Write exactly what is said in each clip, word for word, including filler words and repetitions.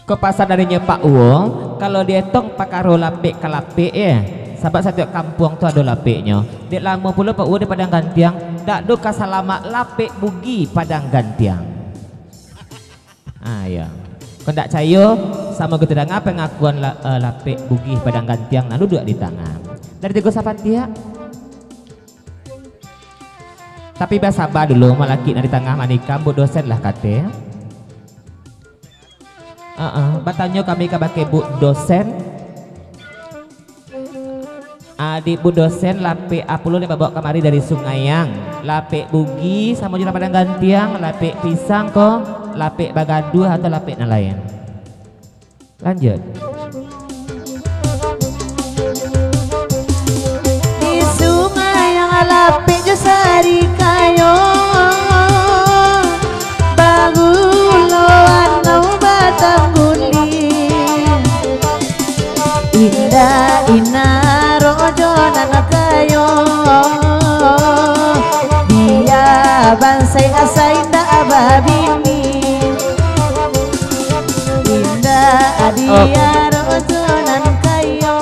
Ko pasan darinyo Pak Uwo, kalau dietong pakaro lapek ka lapek, eh, sabab satiok kampuang tu ado lapeknyo. Dek lamo pulo Pak Uwo di Padang Gantiang, dak do ka salamak lapek Bugih Padang Gantiang. Ah, iyo. Kok ndak cayo, samo kito danga pangakuan la-, eh, lapek Bugih Padang Gantiang nan duduak di tangah. Dari Tigo Sapatiak. Tapi basaba dulu, malakik nan di tangah manikam, Bu Dosen lah kate. Heeh, batanyo kami kabake Bu Dosen. Adik Bu Dosen, lapek apo lo nan babao kamari dari Sungaiang? Lapek Bugih samo jo Padang Gantiang, lapek pisang ko, lapek bagaduah atau lapek nan lain? Lanjut. Di Sungaiang lapek jo sarikayo, bagulo anau batangguling. Indak inaro jo nan kayo, bia bansaik asa indak babini. Indak diaro jo nan kayo.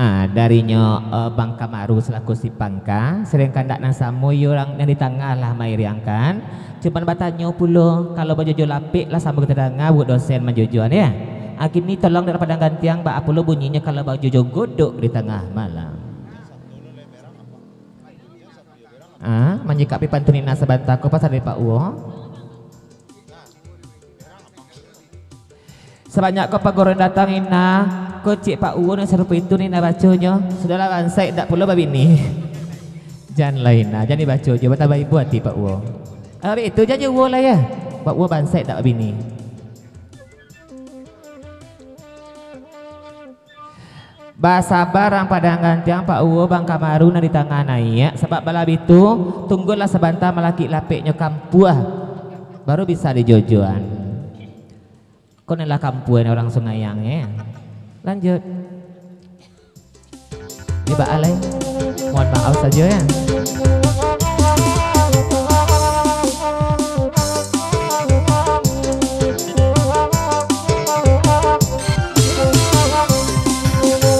Ah, darinyo, eh, Bang Kamaru salaku si pangka, sadangkan dak nan samo iyo urang nan di tangah lah mairiangkan. Cuman batanyo pulo, kalau bajojo lapek lah samo kito danga Bu Dosen manjojoan, ya. Kini tolong dari Padang Gantiang, baa pulo bunyinyo kalau bajojo godok di tangah malam? Ah, manyikapi pantun Ina sabanta ko, pasan dari Pak Uwo. Sabanyak ko paguru nan datang, Ina, ko cek Pak Uwo nan sarupo itu, Ina, baconyo. Sudahlah, bansaik, dak pulo babini. Jan lah, Ina, jan dibaco jo, batambah ibo ati Pak Uwo. Abih itu, jan jo Uwo lah, ya. Pak Uwo bansaik dak babini. Basaba rang Padang Gantiang, Pak Uwo, Bang Kamaru nan di tangah naiak, sabab balabiah tu, tunggulah sabanta malakik lapeknyo kampuah, baru bisa dijojoan. Ko nan lah kampuah ni urang Sungaiang, ya. Lanjut. Ni baa lai. Mohon maaf sajo, ya.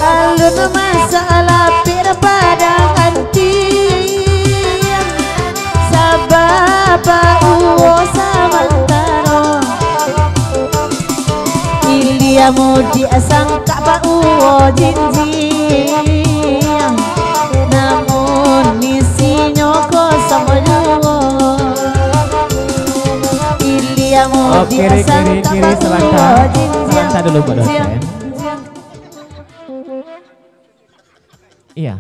Alun masalah pir Padang Gantiang, sabab Pak Uwo samantaro. Ilia mudiak sangkak Pak Uwo jinjiang, namun isinyo kosong juo. Ilia mudiak sangkak Pak Uwo jinjiang. Oh, kiri, kiri, kiri, sabanta. Sabanta dulu, Pak Dosen. Iya.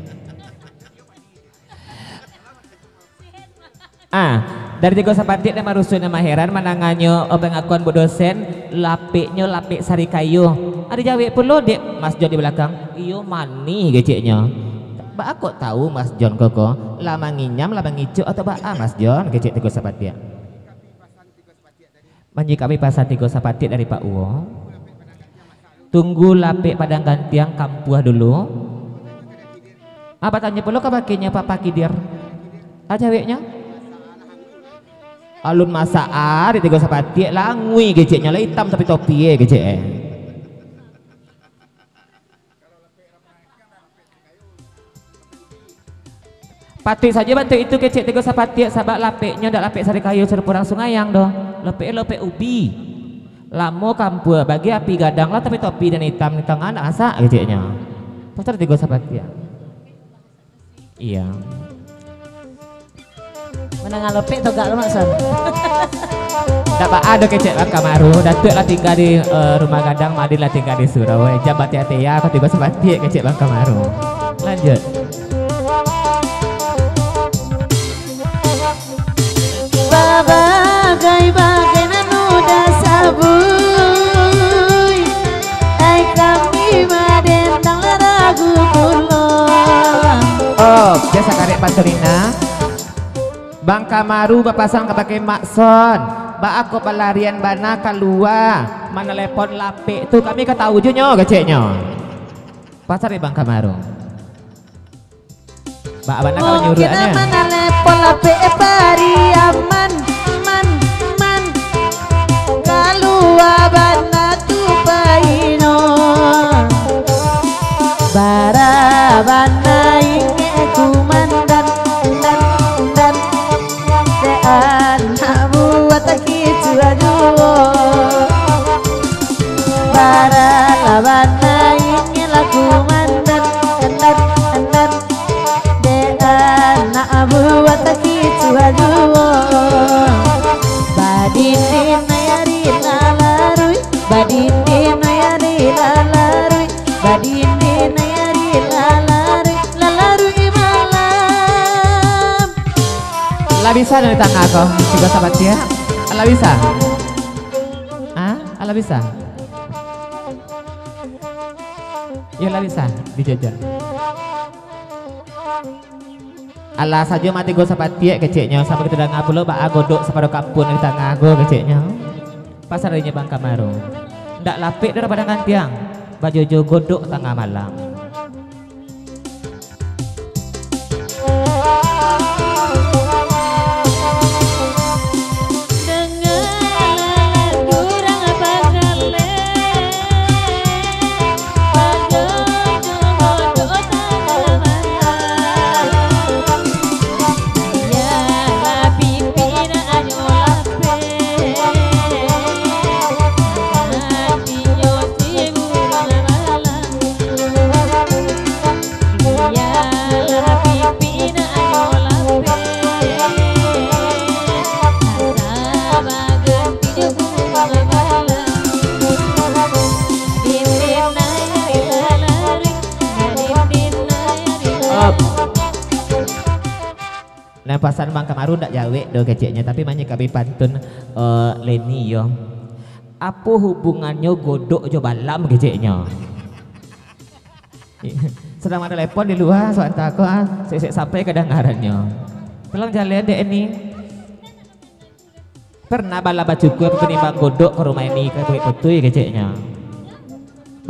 Ah, dari Tigo Sapatiak nan marusuah, nan maheran mandanganyo, oh, pangakuan Bu Dosen, lapeknyo lapek sarikayo. Ah, dijawek pulo dek Mas Jon di balakang, "Iyo, manih," keceknyo. "Baa kok tahu Mas Jon ko, ko? Lah manginyam, lah mangicok, atau baa Mas Jon?" kecek Tigo Sapatiak. Manyikapi pasan Tigo Sapatiak dari Pak Uwo. Tunggu lapek Padang Gantiang kampuah dulu. Ah, batanyo pulo ka bakinyo Pak Pakidir. Ah, jaweknyo. Alun masak ah, di Tigo Sapatiak lah, angui keceknyo lah, itam tapi topi eh, kecek eh. Patuik sajo bantuak itu kecek Tigo Sapatiak, sabab lapeknyo ndak lapek sarikayo sarupo urang Sungaiang doh. Lapek, lapek ubi. Lamo kampuah, bagi api gadang lah, tapi topi nan itam di tangah ndak masak keceknyo. Pasal Tigo Sapatiak. Iya. Mandanga lapek togak lo, Mak Son. Ndak baa doh kecek Bang Kamaru, Datuak lah tingga di, eh, Rumah Gadang, Madin lah tingga di surau, eh. Jan batia-tia, ko Tigo Sapatiak kecek Bang Kamaru. Lanjut. Babagai-bagai nan udah sabuik, ai kami madendang lah ragu pulo. Oh, biaso karek pantun Ina. Bang Kamaru bapasan kabake Mak Son, baa kok balarian bana kalua, manalepon lapek tu, kami ka tahu jo nyo, keceknyo. Pasal dek Bang Kamaru. Baa bana ka manyuruaknyo. Mungkin aman, ale polapek pariaman, man, man. Kalua bana tu paino. Bara bana ingek kumandan, dan, dan. Dek anak buah takicuah juo. Bara bana ingek lah kumandan, dan, dan. Dek anak buah takicuah juo. Badindin nai ari lalaruih, badindin nai ari lalaruih, badindin nai ari lalaruih, lalaruih malam. Lah bisa dari tangah ko, tigo sapatiak? Lah bisa? Ah, lah bisa? Yo lah bisa, dijajan. Alah sajo mati go sapatiak keceknyo, samo kito danga pulo baa godok sapado kampun di tangah go keceknyo. Pasal inyo Bang Kamaru. Ndak lapek doh dapek dangan tiang, bajojo godok tangah malam. Nan pasan Bang Kamaru ndak jawek doh keceknyo, tapi manyikapi pantun, eh, Leni yo. Apo hubungannyo godok jo balam keceknyo? Sadang matelepon di lua, sabanta ko, ah, sek-sek sampai kadangarannyo. Tolong jaleh dek ni. Pernah bala bacukua, panimbang godok ka rumah ini, ka Bukik Putui keceknyo.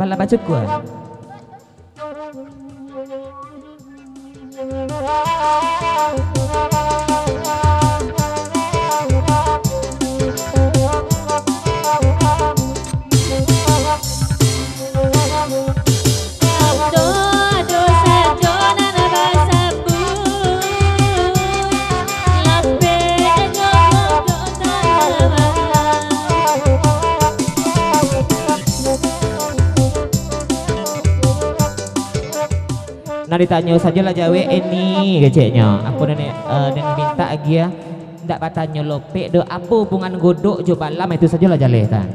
Bala bacukua. Nah, ditanyo sajo lah jawek, eh, ni, keceknyo. Apo nan, eh, nan mintak agiah, ndak batanyo lopek doh, apo hubungan godok jo balam, itu sajo lah jaleh, kan.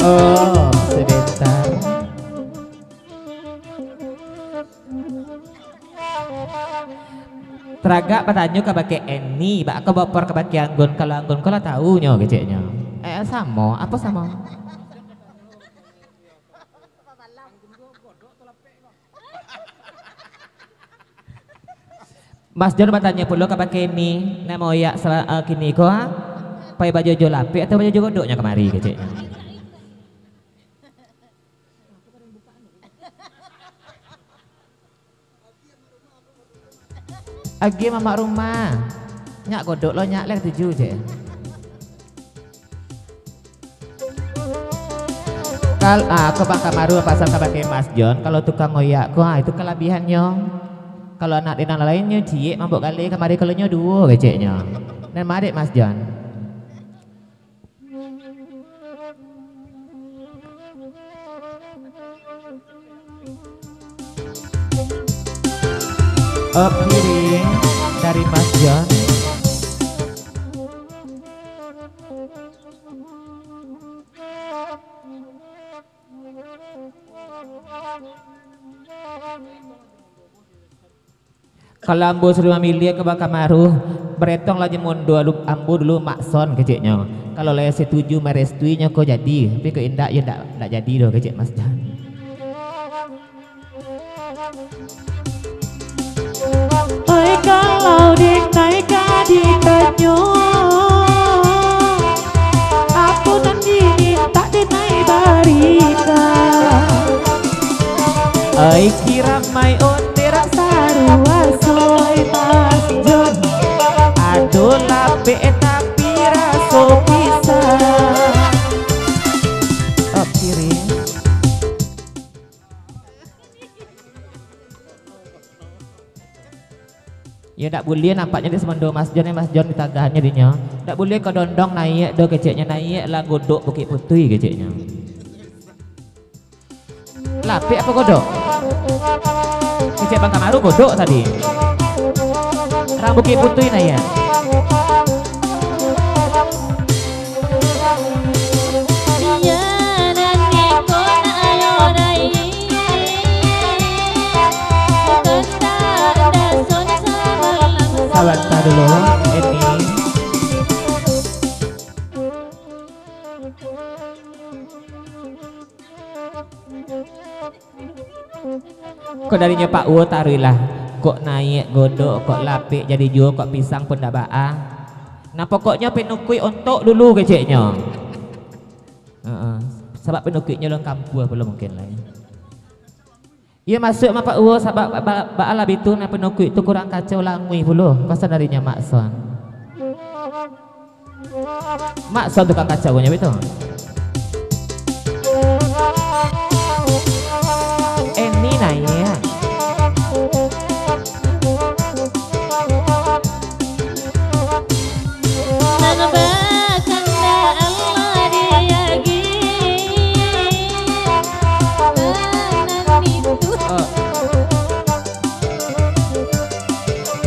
Oh, sebentar. Taragak batanyo kabake Eni, baa kok baopor kabake Anggun, kalau Anggun ko lah tahu nyo keceknyo. Eh, samo, apo samo? Mas Jon batanyo pulo kabake Eni, nak maoyak sa-, eh, kini ko, ah? Pai bajojo lapek atau bajojo godoknyo kamari keceknyo? Agiah mamak rumah. Nyak godok lo, nyak lah katuju, cek. Kal-, ah, ko Bang Kamaru pasan kabake Mas Jon, kalau tukang oyak ko, ah, itu kalabihannyo. Kalau anak di nan lainnyo ciek, mambok galeh kamari, kalau nyo duo keceknyo. Nan ma dek Mas Jon. Up piring dari Mas Jon. Kalau ambo suruah mamiliah ka Bakamaru, baretonglah jo mundo alu-, ambo dulu Mak Son, keceknyo. Kalau lai setuju, marestuinyo ko jadi, tapi kok indak, yo ndak, ndak jadi doh, kecek Mas Jan. Oi, kalau dek naik ka ditanyo, apo nan dimintak dek naik barita? Ai, kiramai onde rak sarua soi Mas Jon. Ado lapek tapi raso pisang. Op, kiri. Yo, ndak buliah nampaknyo di sumando Mas Jon, Mas Jon ditagahannyo dinyo. Ndak buliah ka dondong naiak do keceknyo, naiak lah Godok Bukik Putuih keceknyo. Lapek apo Godok? Kecek Bang Kamaru Godok tadi. Rang Bukik Putuih naiak. Sabanta dulu, Eni. Kok darinyo Pak Uwo taruihlah, kok naiak Godok, kok lapek jadi juo, kok pisang pun ndak baa. Nah, pokoknyo pinukuik ontok dulu keceknyo. Heeh. Sabab pinukuiknyo alun kampuah pulo mungkin lai. Iyo masuak mah Pak Uwo, sabab ba-, ba-, baa lah bitu, nah pinukuik tu kurang kacau languih pulo, pasan darinyo Mak Son. Mak Son tukang kacaunyo bitu. Eni naiak.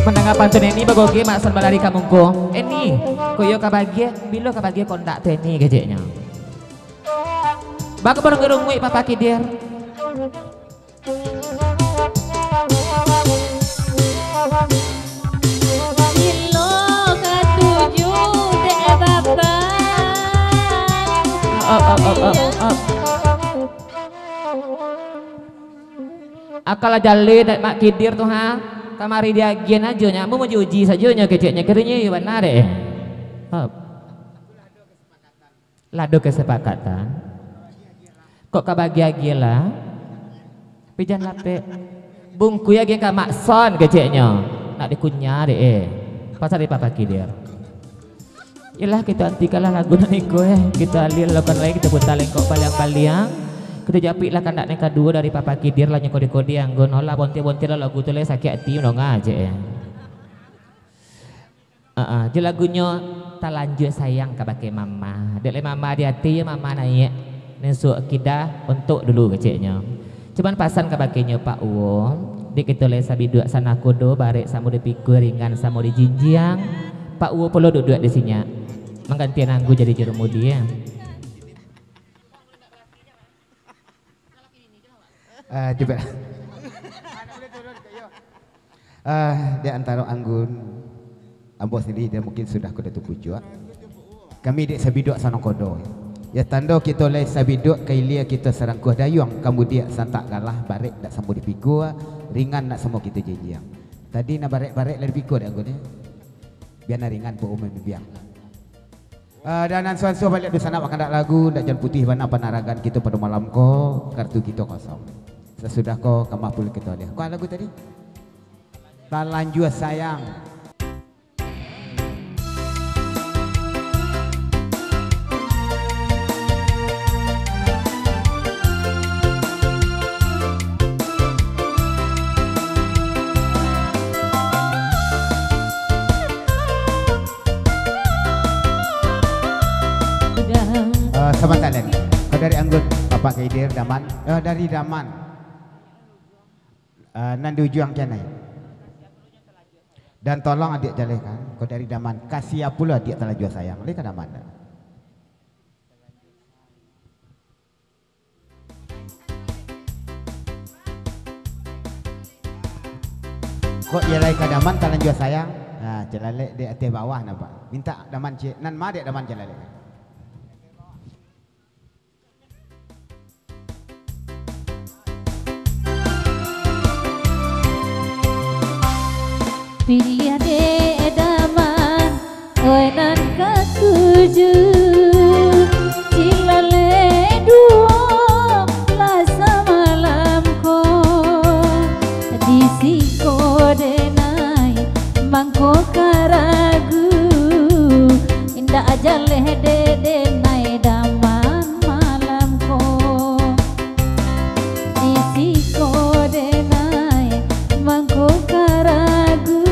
Mandanga pantun Eni bagogeh, Mak Son balari ka muko. Eni, kok iyo ka bagiah, bilo ka bagiah kondak tu Eni, keceknyo. Bak barunguik-runguik Papa Kidir. Bilo katuju dek Bapa. Op, op, op, op, op. Akal jaleh dek Mak Kidir tu, ha. Kamari diagian ajo nyo, ambo mauji-uji sajo nyo keceknyo, kironyo iyo bana dek. Op. Lah ado kesepakatan. Kok ka bagi agiah lah? Pijan lapek. Bungkui agiah ka Mak Son keceknyo. Nak dikunyah dek, eh. Pasal di Papa Kidir. Iyolah, kito antikanlah lagu nan iko, eh. Kito alia lagu nan lain, kito puta lengkok baliang-baliang. Kito japuiklah kandak nan kaduo dari Papa Kidir, lah nyo kode-kode anggo no lah, bonti-bonti lah lagu tu lah, sakik ati mandanga, kecek, eh. Heeh, jo lagunyo Talanjua Sayang kabake Mama. Dek lai Mama di ati, yo Mama naiak nan suok kidah ontok dulu keceknyo. Cuman pasan kabakenyo Pak Uwo, dek kito lai sabiduak sanakodo, barek samo dipikua, ringan samo dijinjiang. Pak Uwo pulo duduak di sinyak, manggantian anggu jadi jurumudi, yo. Ah, cubo. Ah, di antaro anggun, ambo sendiri dia mungkin sudah kuda tu pujuak. Kami dek sabiduak sanangkodo. Ya tando kito lai sabiduak, ka ilia kito sarangkuah dayuang, ka mudiak santak galah, barek dak samo dipikua, ringan dak samo kito jinjiang. Tadi nan barek-barek lah dipikua dek anggun, ya. Bia nan ringan, Pak Umar biang. Ah, dan ansuah-ansuah baliak dunsanak bakandak lagu, ndak jan putuih bana panaragan kito pado malam ko, kartu kito kosong. Sasudah ko, ka ma pulo kito alih. Kua lagu tadi? Talanjua Sayang. Eh, sabanta lai. Kau dari anggun Bapak Kaidir, Daman. Eh, dari Daman. Eh, nan di ujuang kian ai. Dan tolong adiak jalehkan, kau dari Daman. Kasiah pulo adiak Talanjua Sayang. Lai ka Daman dah. Kok jalai ka Daman talanjua sayang? Nah, Celalek dek ateh bawah nampak. Mintak Daman ciek. Nan ma dek Daman Celalek? Piliah dek Daman, oi nan katuju, Cilalek duo lah samalam ko. Di siko denai mangko karagu, indak jaleh dek denai Daman malam ko. Di siko denai mangko karagu,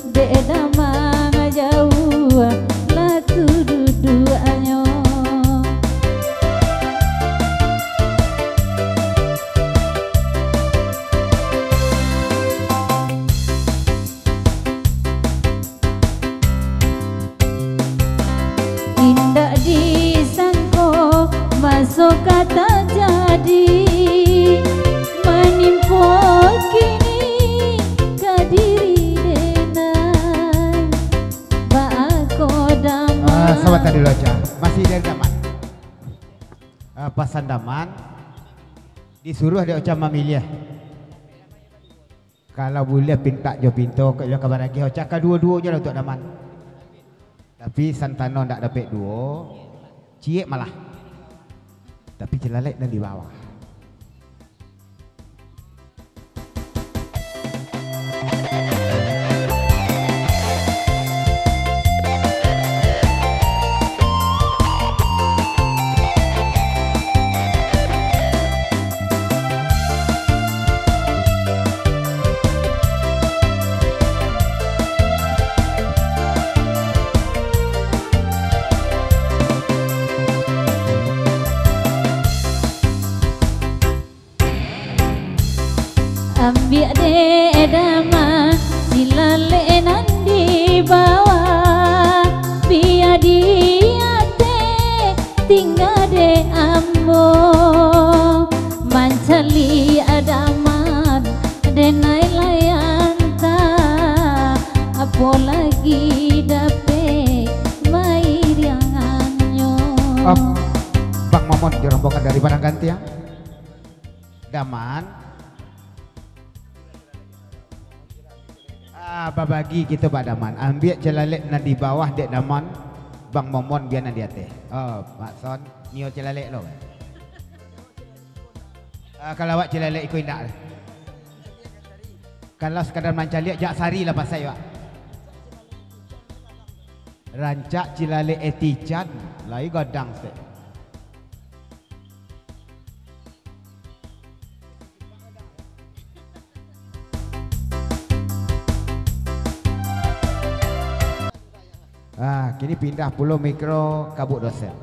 dek Daman jauah lah tu duduaknyo. Indak disangko maso ka tajadi, manimpo kini ka diri denai. Baa ko Daman? Ah, sabanta dulu, Ocha. Masih dari Daman. Ah, pasan Daman. Disuruah dek Ocha mamiliah. Kalau buliah pintak jo pinto, kok iyo ka baragiah, Ocha, kaduo-duonyo lah untuak Daman. Tapi santano ndak dapek duo, ciek malah. Tapi Celalek nan di bawah. Ambiak dek Daman, Cilalek nan di bawah, bia di ateh tingga dek ambo. Mancaliak Daman, denai lai antah, apo lai dapek mairiangannyo. Om, Bang Momon jo rombongan dari Padang Gantiang. Daman. Ah, babagi kito, Pak Daman. Ambiak Celalek nan di bawah dek Daman, Bang Momon bia nan di ateh. Oh, Mak Son, nio Celalek lo. Ah, kalau awak Celalek iko indak. Kalau sakadar mancaliak, jak sari lah pasai, Pak. Rancak Cilalek etican, lai gadang sek. Ah, kini pindah pulo mikro ka Buk Dosen.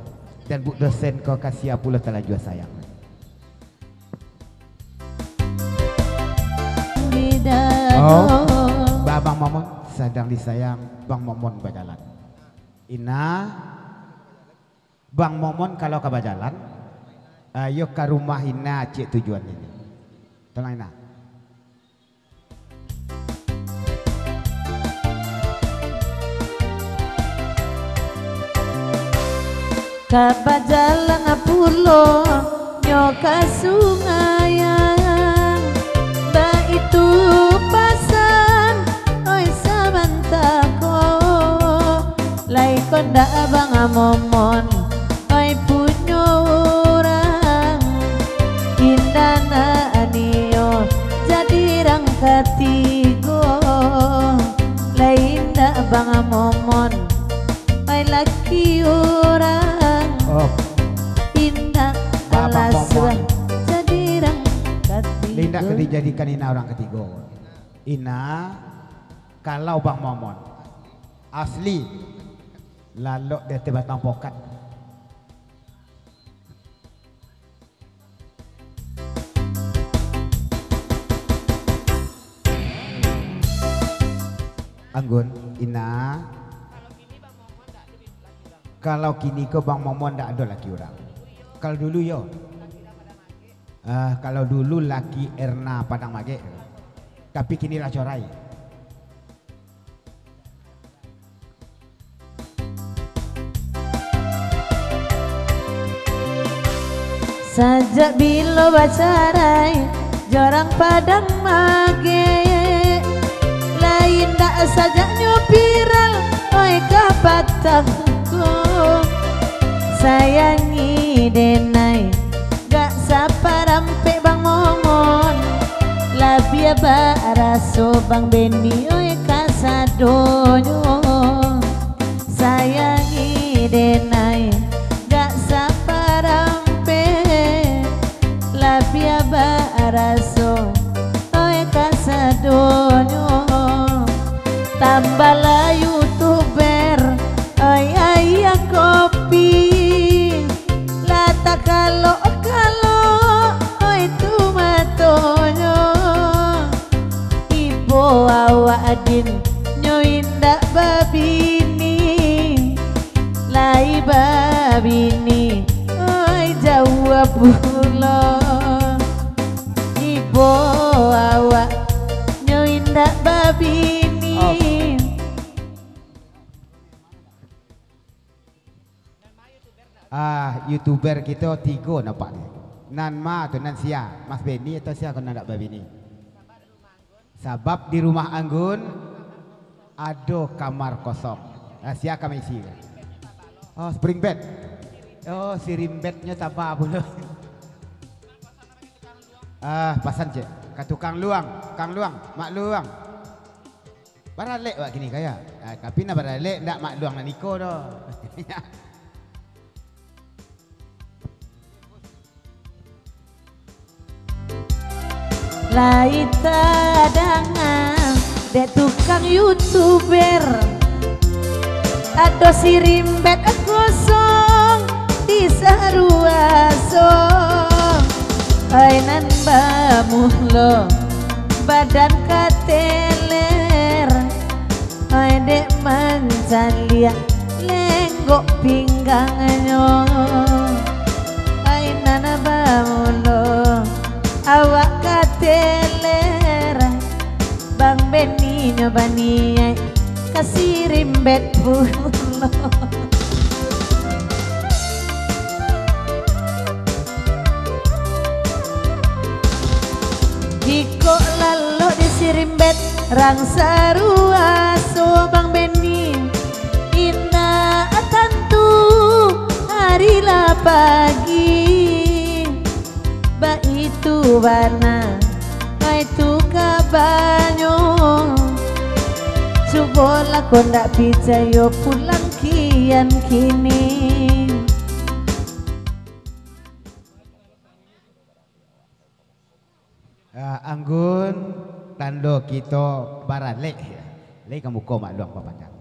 Dan Buk Dosen ko ka sia pulo talanjua sayang. Oh, ba-, Bang Momon sadang disayang, Bang Momon bajalan. Ina, Bang Momon kalau ka bajalan, ayo ka rumah Ina ciek tujuan ini. Tolong Ina. Ka bajalan pulo nyo ka Sungaiang, baitu pasan, oi, sabanta ko, lai kondak Bang Momon, oi, punyo urang, indak nak nio jadi rang katigo, lai indak Bang Momon, oi, laki urang. Oh. Indak Abang alas Momon. Jadi rang katigo. Indak ka dijadikan Ina urang katigo. Ina, kalau Bang Momon asli, lalok di ateh batang pokat. Anggun, Ina. Kalau kini ko Bang Momon ndak ado laki urang. Kalau dulu yo. Ah, kalau dulu laki Erna Padang Magek. Tapi kini lah corai. Sajak bilo bacarai, jo urang Padang Magek. Lai indak sajaknyo viral, oi kapatang ko. Sayangi denai, gak saparampek Bang Momon. Labiah baraso Bang Beni, oi kasadonyo. Sayangi denai, gak saparampek, labiah baraso, oi kasadonyo. Tambahlah youtuber, oi ayah kopi. Lah takalok-kalok, oi tu matonyo. Ibo awak din, nyo indak babini. Lai babini, oi jauah pulo. Ibo awak, nyo indak babini. Ah, youtuber kito tigo nampak ni. Nan ma tu, nan sia? Mas Beni atau sia ko nan dak babini? Sabab di rumah anggun ado kamar kosong. Ah, sia ka maisi? Oh, spring bed. Oh, si rimbetnyo taba pulo. Ah, pasan cek ka tukang luang, kang luang, mak luang. Baralek wak kini kaya. Ah, tapi nak baralek ndak mak luang nan iko doh. Lai tadanga dek tukang youtuber, ado si rimbet kosong di saruaso. Ai nan bamulo badan kateler, ai dek mancaliak lenggok pinggangnyo. Ai nan bamulo awak kateler, Bang Beni nyo baniaik ka si rimbet pulo. Jikok lalok di si rimbet, rang saruaso Bang Beni, indak tantu ari lah pagi. Baitu bana, baitu kabanyo. Cubolah kok ndak picayo, pulang kian kini. Ah, anggun tando kito baralek, yo. Lai ka muko mak luang bapanjang.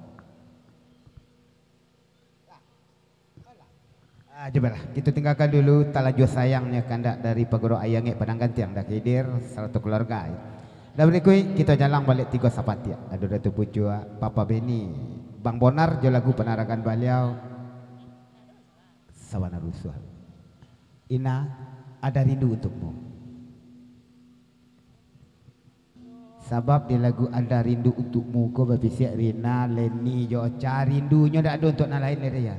Ah, cubolah, kito tinggakan dulu talanjua sayangnyo kandak dari Pagurau Ayangek Padang Gantiang, dah ka hadir sarato kaluarga. Dan barikuik, kito jalang baliak Tigo Sapatiak. Ado Datuak Pucuak, Papa Beni, Bang Bonar, jo lagu panarakan baliau, Sabana Rusuah. Ina, ada rindu untukmu. Sabab di lagu Ada Rindu Untukmu ko babisiak Rina, Leni, jo Ocha, rindunyo dak ado untuak nan lain lai, yo.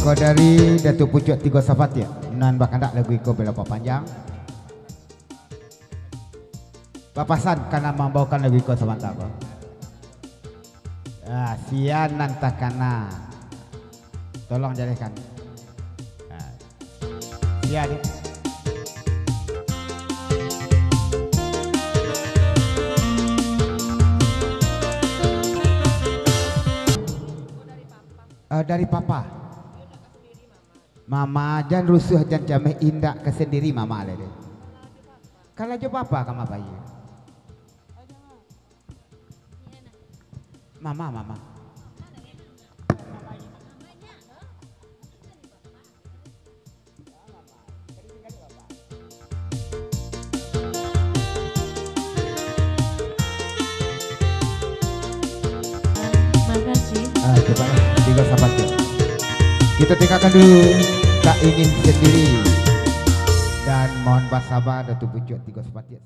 Ko dari Datuak Pucuak Tigo Sapatiak, nan bakandak lagu iko bela papanjang. Bapasan ka nan mambaokan lagu iko samantang ko. Ah, sia nan takana. Tolong jalehkan. Ah. Sia ni. Ah, dari Papa. Mama, jan rusuah, jan cameh, indak ka sandiri Mama lai deh. Kalau jo Papa ka ma pai. Mama, mama. Makasih. Ah, coba tigo sapatiak. Kita dengarkan dulu Kak Ingin Sendiri. Dan mohon basaba, Datuk Pucuak, tigo sapatiak.